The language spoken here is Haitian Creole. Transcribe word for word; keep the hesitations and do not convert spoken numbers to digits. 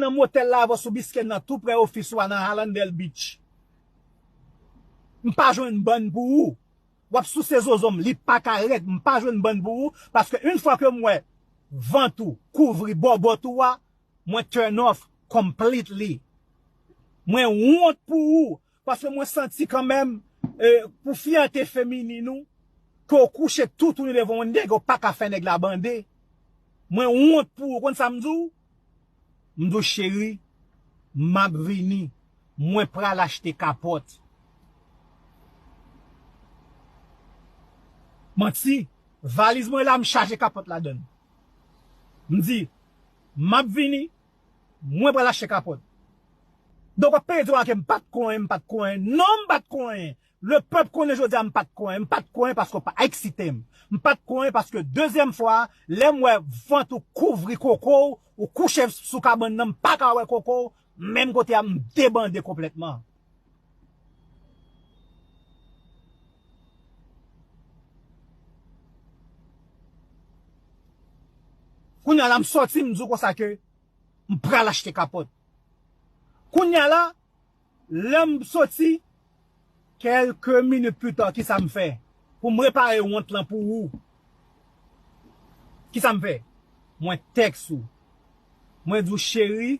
nan motèl la avè w sou Biscayne nan, tou prè ofis ou a nan Hallandale Beach. M pa jwenn bann pou ou. W ap souse zozo m, li pa ka rèd, m pa jwenn bann pou ou, paske yon fwa ke m wè vant ou kouvri bòbòt ou a, mwen turn off completely. Mwen wont pou ou, paske mwen santi kanmenm, e, pou fyète feminin ou, ke w kouche toutouni devan yon nèg, ou pa ka fè nèg la bande. Mwen wont pou ou, konn sa m di w? M di w, cheri, m ap vini, mwen pral achte kapòt. Manti, valiz mwen la, m chaje kapòt ladann. M di, m ap vini, mwen pral achte kapòt. Donk, w ap pede di w ke m pa t konyen, m pa t konyen. Non, m pa t konyen. Lepèp konnen jodi a m pa t konyen. M pa t konyen paske w pa eksite m. M pa t konyen paske dezyèm fwa, lè m wè vant ou kouvri koko w, ou kouche sou kabann nan, m pa ka wè koko w, menm kote a, m debande konplètman. Kounye a la, m sòti, m di w konsa ke m pral achte kapòt. Kounye a la, lè m soti, kèlke minit pita, kisa m fè? Pou m repare wont lan pou ou, kisa m fè? Mwen tèks ou. Mwen di w, cheri,